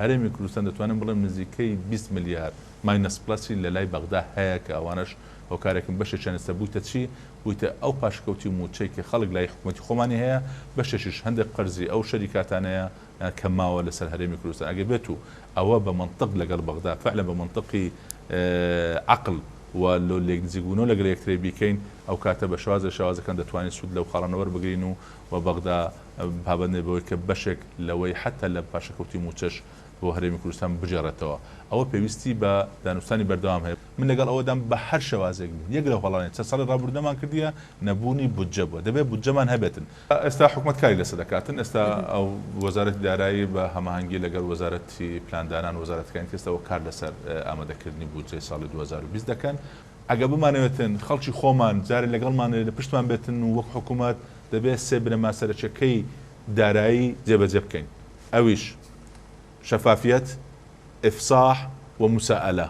هەرێمی کوردستان دەتوانم بڵێم نزیکەی 20 ملیار minus plus ی لە لای بەغدا هەیە کە ئەوانەش هۆکارێکن بەشێکیان ئێستا بوویتە چی؟ بوویتە ئەو پاشکەوتی مووچەی کە خەڵک لای حکومەتی خۆمانی هەیە، بەشێکیش هەندێک قەرزی ئەو شەریکاتانەیە کە ماوە لەسەر هەرێمی کوردستان. ئەگەر بێت و ئەوە بە مەنتق لەگەڵ بەغدا فعلا بە مەنتقی عەقڵ و لێکنزیکبوونەوە لەگەڵ یەکتری بیکەین، ئەو کاتە بە شێواز لە شێوازەکان دەتوانین سوود لەو خاڵانە وەربگرین و و بەغدا پابەند نەبێت بەوەی کە بەشێک لەوەی حەتا لە پاشەکەوتی مووچەش بۆ هەرێمی کوردستان بگێڕێتەوە. ئەوە پێویستی بە دانوستانی بەردەوام هەیە. من لەگەڵ ئەوەدام بە هەر شێوازێک بێت. یەک لەو هەڵانەی چەند ساڵی ڕابردوو نەمانکردیە، نەبوونی بودجە بووە. دەبێت بودجەمان هەبێتن. ئێستا حکومەت کاری لەسەر دەکاتن. ئێستا ئەو وەزارەتی دارایی بە هەماهەنگی لەگەڵ وەزارەتی پلاندانان، وەزارەتەکانی تر ئێستا کار لەسەر ئامادەکردنی بودجەی ساڵی 2020 دەکەن. ئەگەر بمانەوێتن خەڵکی خۆمان جارێ لەگەڵمان لە پشتمان بێتن و وەک حکومەت دەبێت سێ بنەما سەرەکیەکەی دارایی جێبەجێ بکەین ئەویش، شەفافیەت، ئیفساح و موسائەلە.